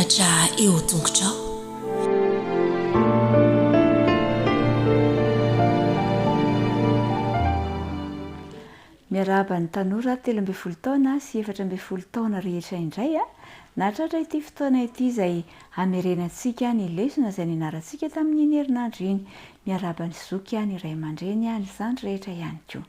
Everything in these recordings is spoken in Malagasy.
Mivelatra eo tongotrao. Miarahaba ny tanora 13 taona sy 14 taona rehetra indray a! Nahatratra ity fotoana ity izay hamerenantsika ny lesona izay nianarantsika tamin'iny herinandro iny. Miarahaba ny zoky, ny ray aman-dreny, ny zandry rehetra ihany koa.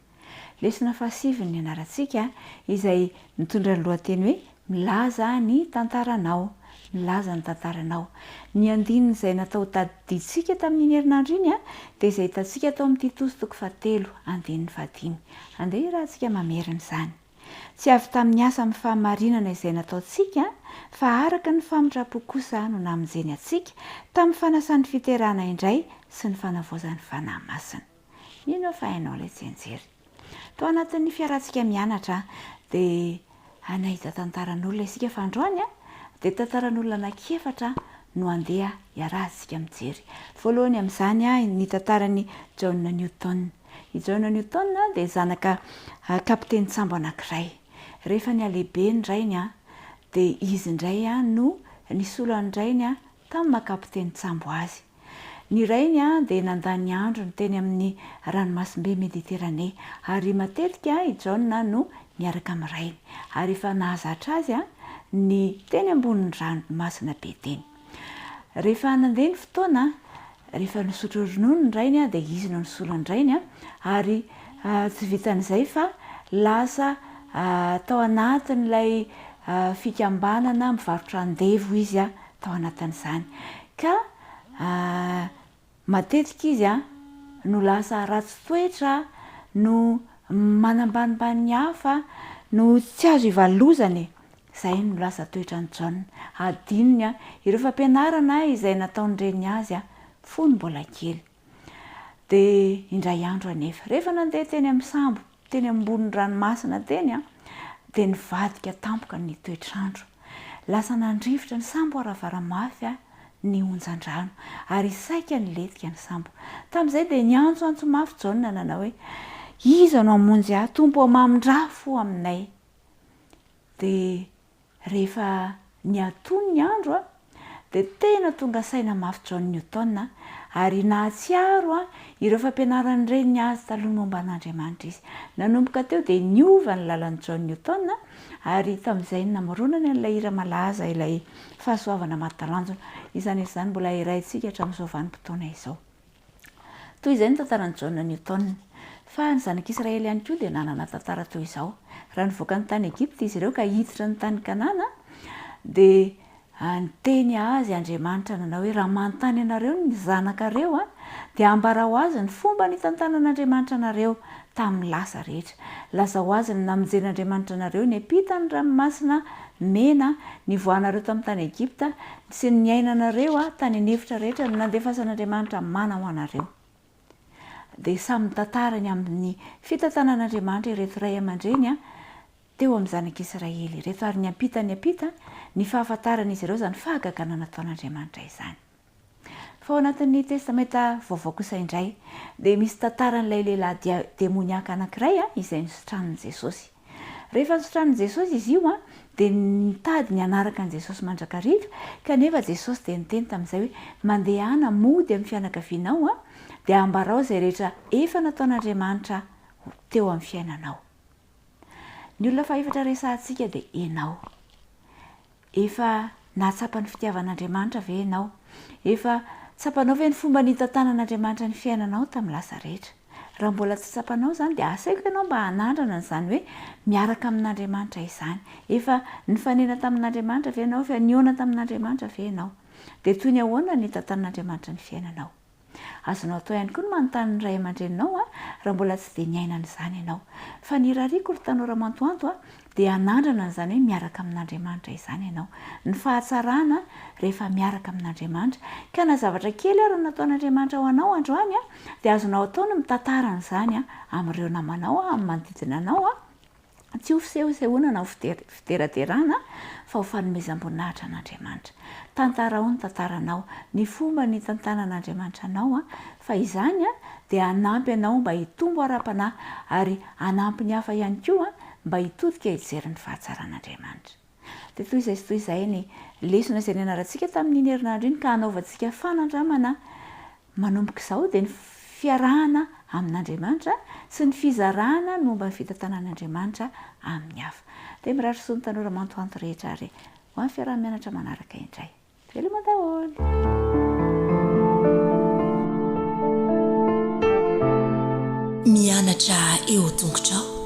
Lesona fahasivy ny nianarantsika izay mitondra ny lohateny hoe Milaza ny tantaranao. Milaza ny tantaranao. Ny andininy izay natao tadidintsika tamin'iny herinandro iny dia izay hitantsika tao amin'ny Titosy toko fahatelo, andininy fahadimy. Andeha hirahantsika mamerina izany. Tsy avy tamin'ny asa amin'ny fahamarinana izay nataontsika, fa araka ny famindram-po kosa no namonjeny antsika tamin'ny fanasan'ny fiterahana indray sy ny fanavaozan'ny Fanahy Masina. Mino aho fa hainao ilay tsianjery. Tao anatin'ny fiarahantsika mianatra dia nahita tantaran'olona isika fa androany dia tantaran'olona anankiefatra no andeha hiarahantsika mijery. Voalohany amin'izany ny tantaran'i John Newton. I John Newton dia zanaka kapitenin-tsambo anankiray. Rehefa nihalehibe ny rainy dia izy indray no nisolo an-drainy tamin'ny maha kapitenin-tsambo azy. Ny rainy dia nandany androny teny amin'ny ranomasimbe Mediterane ary matetika i John no miaraka amin'ny rainy ary efa nahazatra azy ny teny ambonin'ny ranomasina be teny. Rehefa nandeha ny fotoana, rehefa nisotro ronono ny rainy dia izy no nisolo an-drainy ary tsy vitan'izay fa lasa tao anatin'ilay fikambanana mivarotra andevo izy tao anatin'izany. Ka Matetika izy no lasa ratsy toetra, no manambanimbany ny hafa, no tsy azo ivalozana e! Izay no lasa toetran'i John. Hadinony ireo fampianarana izay nataon-dreniny azy fony mbola kely. Dia indray andro anefa, rehefa nandeha teny amin'ny sambo teny ambony ranomasina teny dia nivadika tampoka ny toetr'andro. Lasa nandrivotra ny sambo aravara mafy ny onjan-drano ary saika nilentika ny sambo. Tamin'izay dia niantsoantso mafy Jaona nanao hoe, Iza no hamonjy ahy, Tompo ô, mamindrà fo aminay. Dia Rehefa nihatony ny andro dia tena tonga saina mafy John Newton ary nahatsiaro ireo fampianaran'ny reniny azy taloha momba an'Andriamanitra izy. Nanomboka teo dia niova ny lalan'i John Newton ary tamin'izay no namoronany an'ilay hira malaza ilay Fahasoavana Mahatalanjona. Izany hira izany mbola hiraintsika hatramin'izao vanim-potoana izao. Toy izay ny tantaran'i John Newton. Fa ny zanak'Israely ihany koa dia nanana tantara toy izao. Raha nivoaka ny tany Egypta izy ireo ka hiditra ny tany Kanana, dia niteny azy Andriamanitra nanao hoe, Raha manontany anareo ny zanakareo, dia ambarao azy ny fomba nitantanan'Andriamanitra anareo tamin'ny lasa rehetra. Lazao azy ny namonjen'Andriamanitra anareo niampita ny Ranomasina Mena, nivoahanareo tamin'ny tany Egypta, sy ny niainanareo tany an'efitra rehetra no nandefasan'Andriamanitra mana ho anareo. Dia samy mitantara ny amin'ny fitantanan'Andriamanitra ireto ray aman-dreny teo amin'ny zanak'Israely ireto, ary niampita niampita ny fahafantaran'izy ireo izany fahagagana nataon'Andriamanitra izany. Fa ao anatin'ny Testamenta Vaovao kosa indray dia misy tantaran'ilay lehilahy demoniaka anankiray izay nositranin'i Jesosy. Rehefa nositranin'i Jesosy izy io dia nitady ny hanaraka an'i Jesosy mandrakariva, kanefa Jesosy dia niteny tamin'izay hoe, Mandehana mody amin'ny fianakavianao dia ambarao izay rehetra efa nataon'Andriamanitra teo amin'ny fiainanao. Ny olona fahefatra resahantsika dia ianao. Efa nahatsapa ny fitiavan'Andriamanitra ve ianao? Efa tsapanao ve ny fomba nitantanan'Andriamanitra ny fiainanao tamin'ny lasa rehetra? Raha mbola tsy tsapanao izany dia asaiko ianao mba hanandrana an'izany hoe miaraka amin'Andriamanitra izany. Efa nifanena tamin'Andriamanitra ve ianao? Efa nihaona tamin'Andriamanitra ve ianao? Dia toy ny ahoana ny nitantanan'Andriamanitra ny fiainanao? Azonao atao ihany koa ny manontany ny ray aman-dreninao raha mbola tsy dia niaina an'izany ianao. Fa ny irariako ry tanora mantoanto dia hanandrana an'izany hoe miaraka amin'Andriamanitra izany ianao. Ny fahatsarana rehefa miaraka amin'Andriamanitra. Ka na zavatra kely ary no nataon'Andriamanitra ho anao androany dia azonao atao ny mitantara an'izany amin'ireo namanao, amin'ny manodidina anao. Tsy ho fisehosehoana na ho fideraderana fa ho fanomezam-boninahitra an'Andriamanitra. Tantarao ny tantaranao, ny fomba nitantanan'Andriamanitra anao fa izany dia hanampy anao mba hitombo ara-panahy ary hanampy ny hafa ihany koa mba hitodika hijery ny fahatsaran'Andriamanitra. Dia toy izay sy toy izay ny lesona izay nianarantsika tamin'iny herinandro iny ka hanaovantsika fanandramana manomboka izao dia ny fiarahana amin'Andriamanitra sy ny fizarana ny momba ny fitantanan'Andriamanitra amin'ny hafa. Dia mirary soa ny tanora mantoanto rehetra ary ho amin'ny fiaraha-mianatra manaraka indray. Veloma daholo! Mianatra eo tongotrao.